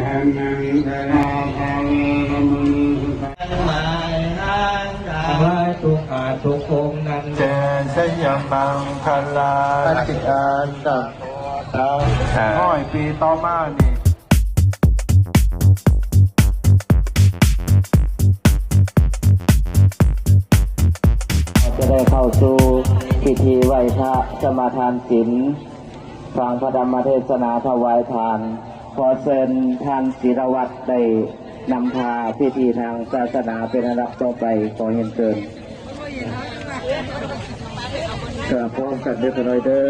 ທັງຫຼາຍທຸກອາດທຸກອົງນັ້ນແດ່ ໄຊຍະມັງຄະລາ ປະຕິອານກັບ ຮ້ອຍປີຕໍ່ມານີ້ ຈະໄດ້ເຂົ້າສູ່ພິທີໄຫວ້ພະສະມາທານສິນ ຟັງພະທຳມະເທດສະໜາຖວາຍທານ. ຂໍເຊີນທ່ານສິລະວັດໄດ້ນຳພາພິທີທາງສາສະໜາເປັນອັນດັບຕໍ່ໄປ. ຂໍຮຽນເຊີນ ກາບພ້ອມກັນເດີ ຂະນ້ອຍເດີ.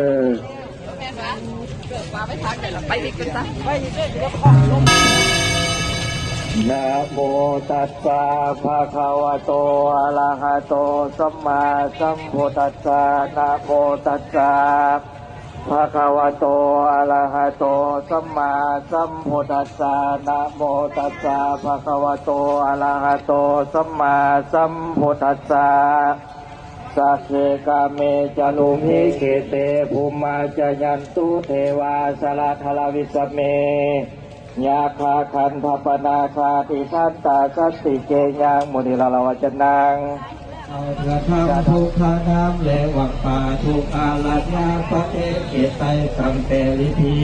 ນະໂມຕັດສະ ພະຄະວະໂຕ ອະລະຫະໂຕ ສຳມາສຳພຸດທັດສະ. ນະໂມຕັດສະ ພະຄະວະໂຕ ອະລະຫະໂຕ ສຳມາສຳພຸດທັດສະ. ນະໂມຕັດສະ ພະຄະວະໂຕ ອະລະຫະໂຕ ສຳມາສຳພຸດທັດສະ. ສັກເຄກາເມຈະລູເພເຂເຕ ພູມມາຈະຍັນຕຸເທວາ ສະລະທະລະວິສະເມ ຍັກຂາຄັນທະປະນາຄາຕິທັນຕາ ສັນຕິເກຍັງ ມຸນີລາລະວະຈະນັງ. ເອົາເທື່ອທຳທຸກທານນຳ ແລະຫວັງປາທຸກອາລັດຍາປະເທດເຂດໄຕຕັ້ງແຕ່ລິພິ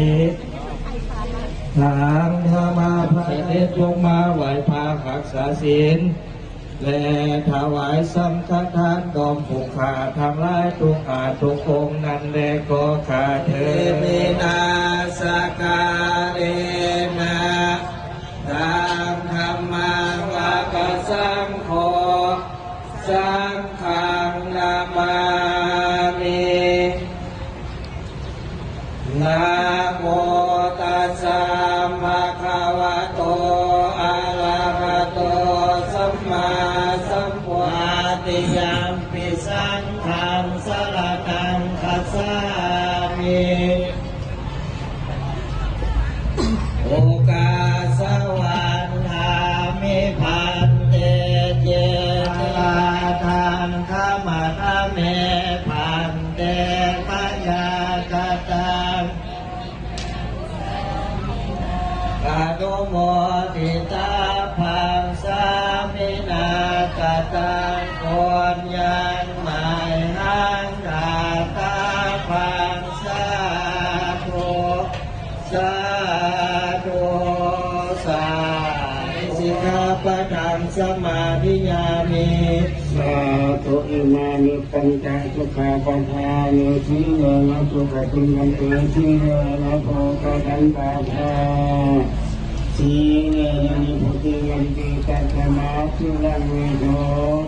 ທາງທຳມະພະເດດລົງມາໄຫວ້ພະຮັກສາສິນ ແລະຖະຫວາຍສັງຄະທານ ດອມຜູ້ຂ້າທັງຫຼາຍທຸກອາດທຸກອົງນັ້ນແລະ ກໍຂ້າເທີນ. ເອເມນາ ສະກາເລນະ ທາງທຳມັງ ອາກະສັງໂຄ ສັງຄັງ ນະມາມິ. ນະໂມຕັດສະ ພະຄະວະໂຕ ອະລະຫະໂຕ ສຳມາສຳພຸດ ຕະຕິຍຳປິສັງຄັງ ສະລະນັງຄັດສາມິ. ໂອກາສະວັນທາມິ ພັນເຕ ເຈຕິລາທັງ ຂະມະທະເມ ພັນເຕ ມະຍາກະຕັງ ອະນຸໂມທິຕາພັງ ສາມິນາກະຕັງ ໂອນຍັງມາຍຫັງ ທາຕາພັງ ສາທຸ ສາທຸ ສາ ສິກຂາປະທັງ ສະມາທິຍາມິ. ສາທຸ ອິມານິ ປັນຈະສຸຂາປະທານີ ສີເລນະສຸຂະຕິງ ວັນຕິ ສີເລນະໂພຄະສັນຕາຄາ ສີເລນະນິພຸດຕິ ຍັນຕິ ຕັດສະມາ ສີລັງວິໂສ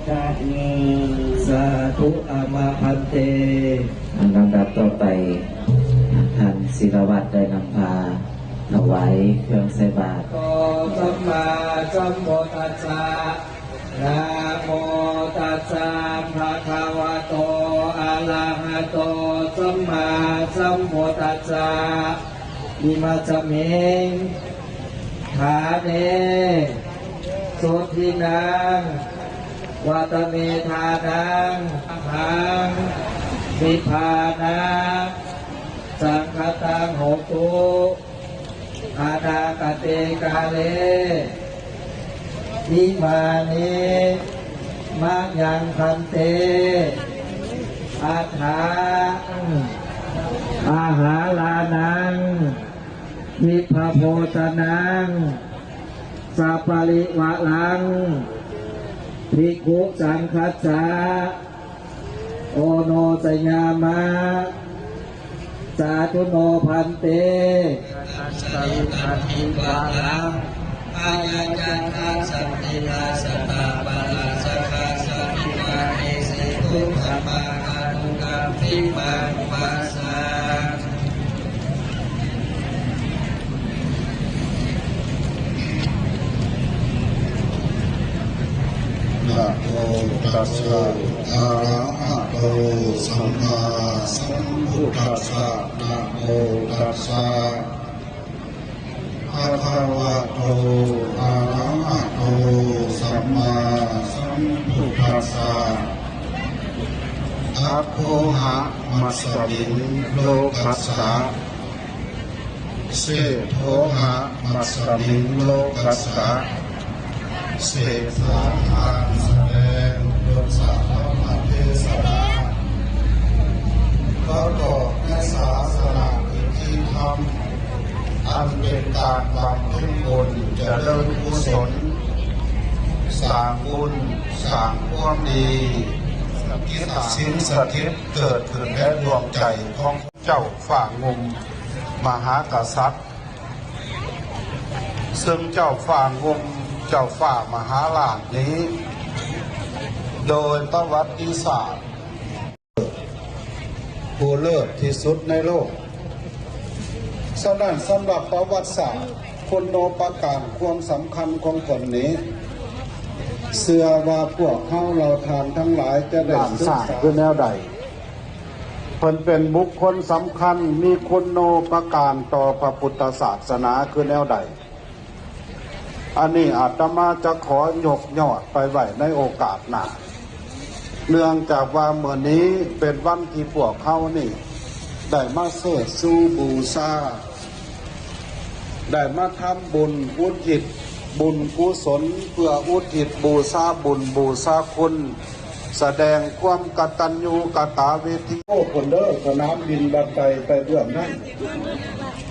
ທະເມ. ສາທຸ ອາມະພັນເຕ. ອັນລຳດັບຕໍ່ໄປ ທ່ານສິລະວັດໄດ້ນຳພາຖວາຍເຄື່ອງໃສ່ບາດ. ໂຕ ສຳມາສຳພຸດທັດສະ ນະໂມຕັດສະ ພະຄະວະໂຕ ອະລະຫະໂຕ ສຳມາສຳພຸດທັດສະ. ອິມາສະມິງ ຖາເນ ໂສທິນັງ ວັດຕະເມທານັງ ອາຫັງ ນິບພານະ ສັງຄະຕັງ ໂຫຕຸ ອະນາຄະເຕກາເລ ອິມານິ ມະຍັງພັນເຕ ອັດຖາ ອາຫາລານັງ ວິບພະໂພຊະນັງ ສະປະລິວະລັງ ພິກຂຸສັງຄັດສະ ໂອໂນຊະຍາມະ ສາທຸໂນພັນເຕ. ສະວິທັນຕິວາລັງ ອາຍະຈັນທັງ ສັນຕິລາສະຕາປະລາຊະຄາ ສະວິມາເນ ເສຕຸ ທຳມາຄານຸກຳປິມັງ ປະສາ ນະໂມຕັດສະ ອະລະຫະໂຕ ສຳມາສຳພຸດທັດສະ ນະໂມຕັດສະ ພະຄະວະໂຕ ອະລະຫະໂຕ ສຳມາສຳພຸດທັດສະ ອະໂພຫະ ມັດສະມິງ ໂລກັດສະ ເສໂທຫະ ມ ສະມິງໂລກັດສະ ເສດຖາທານສະແດງບົດສະທຳມະເທສະນາ ປະກອບໃນສາສະໜາພິທີທຳ ອັນເປັນການບຳເພັນບຸນຈະເລີນກຸສົນ ສ້າງບຸນສ້າງຄວາມດີ ທີ່ສິງສະຖິດເກີດຂຶ້ນໃນດວງໃຈຂອງເຈົ້າຟ້າງຸ່ມມະຫາກະສັດ ເຊິ່ງເຈົ້າຟ້າງຸ່ມ ເຈົ້າຟ້າມະຫາລາດນີ້ ໂດຍປະຫວັດຕິສາດ ຜູ້ເລີດທີ່ສຸດໃນໂລກ. ສະນັ້ນ ສຳລັບປະຫວັດສາດຄຸນູປະການຄວາມສຳຄັນຂອງເພິ່ນນີ້ ເຊື່ອວ່າພວກເຮົາເຫຼົ່າທ່ານທັງຫຼາຍຈະໄດ້ສຶກສາ ຄືແນວໃດ? ເພິ່ນເປັນບຸກຄົນສຳຄັນ ມີຄຸນນູປະການຕໍ່ພະພຸດທະສາສະໜາຄືແນວໃດ? ອັນນີ້ອາດຕະມາຈະຂໍຍົກຍອດໄປໄວ້ໃນໂອກາດໜ້າ ເນື່ອງຈາກວ່າມື້ນີ້ເປັນວັນທີ່ພວກເຮົານີ້ໄດ້ມາເຊີດຊູບູຊາ ໄດ້ມາທຳບຸນອຸທິດບຸນກຸສົນ ເພື່ອອຸທິດບູຊາບຸນບູຊາຄຸນ ສະແດງຄວາມກະຕັນຍູກະຕະເວທີ. ໂອ້ ພຸ້ນເດີ ສະໜາມບິນວັດໄຕໄປເບື້ອງນັ້ນ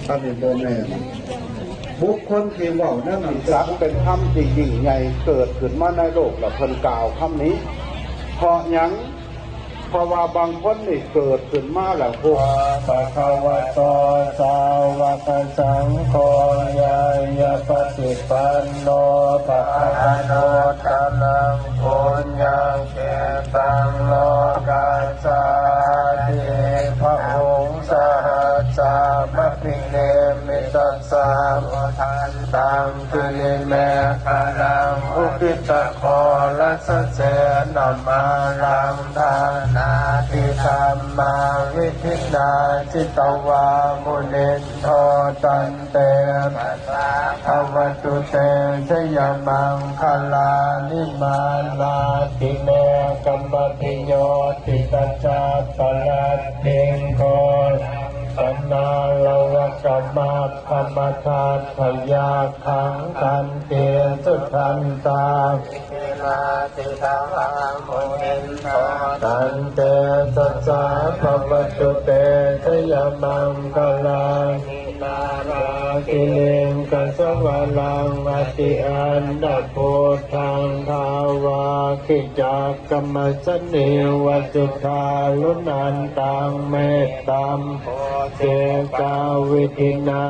ອັນນີ້ບໍ່ແມ່ນ. ບຸກຄົນທີ່ເວົ້ານັ້ນ ສັກເປັນຄຳທີ່ຍິ່ງໃຫຍ່ເກີດຂຶ້ນມາໃນໂລກ ແລະ ເພິ່ນກ່າວຄຳນີ້. ເພາະຫຍັງ? ເພາະວ່າບາງຄົນນີ້ເກີດຂຶ້ນມາແລ້ວໂພດ. ພະຄະວະໂຕ ສາວະກະສັງໂຄ ຍາຍາປະຕິປັນໂນ ພະຄະວະໂຕ ຕະລັງ ປຸນຍັງ ເກຕັງ ໂລກັດສາຕິ ພະອຸງສະຫັດສາມະພິເນມິຕະສາວົດທັນຕັງ ກິລິເມຂະລັງ ອຸກິດຕະໂຄລະສະເສນະມາລັງ ທານາທິທຳມາວິທິນາ ຈິດຕະວາມຸນິນໂທ ຕັນເຕ ພະວະຕຸເຕ ຊະຍະມັງຄະລານິ ມາລາທິເນກະມະພິໂຍຕິຕະຈັກກະລັດທິງ ໂຄລັງ ສະນາລະວະກະມັກຄະມະທັດທະຍັກຂັງ ຂັນຕິສຸທັນຕາ ວິລາຕິຕະວາມຸນິນໂທ ຕັນເຕຊະສາ ພະວະຕຸເຕ ຊະຍະມັງຄະລາ ນາລາຄິລິງກະສະວະລັງ ອະຕິອັນດາພຸດທັງ ທາວາຄິຈັກກະມະສະນີວະ ສຸທາລຸນັນຕັງ ເມດຕຳ ເສກາວິທິນາ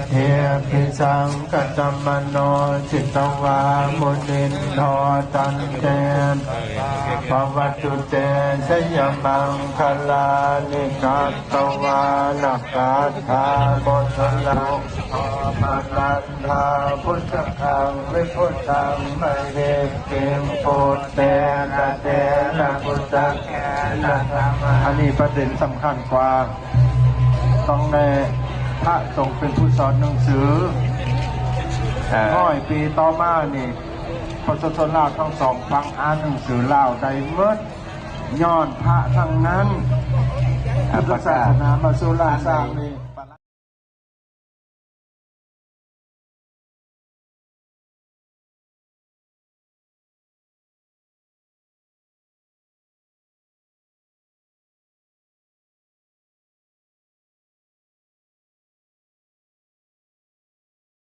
ເທພິສັງຄະຕະມະໂນ ຈິດຕະວາມຸນິນໂທ ຕັນເຕ ພະວະຕຸເຕ ຊະຍະມັງຄະລານິ ກັດຕະວານະກັດຖາ ໂມທະນາ ໂອພະນັນທາ ພຸດທະຄັງ ວິພຸດທັງ ມະຫິດຖິງ ປຸດເຕນະ ເຕນະ ປຸດທະເກນະ ທຳມະ ອັນນີ້ປະເດັນສຳຄັນກວ່າ ຕ້ອງໄດ້ພະສົງເປັນຜູ້ສອນໜັງສື. ເອີ ຮ້ອຍປີຕໍ່ມານີ້ ປະຊາຊົນລາວທັງສອງຝັ່ງອ່ານໜັງສືລາວໄດ້ໝົດ ຍ້ອນພະທັງນັ້ນ. ພຸດທະສາສະໜາມາສູ່ລ້ານຊ້າງນີ້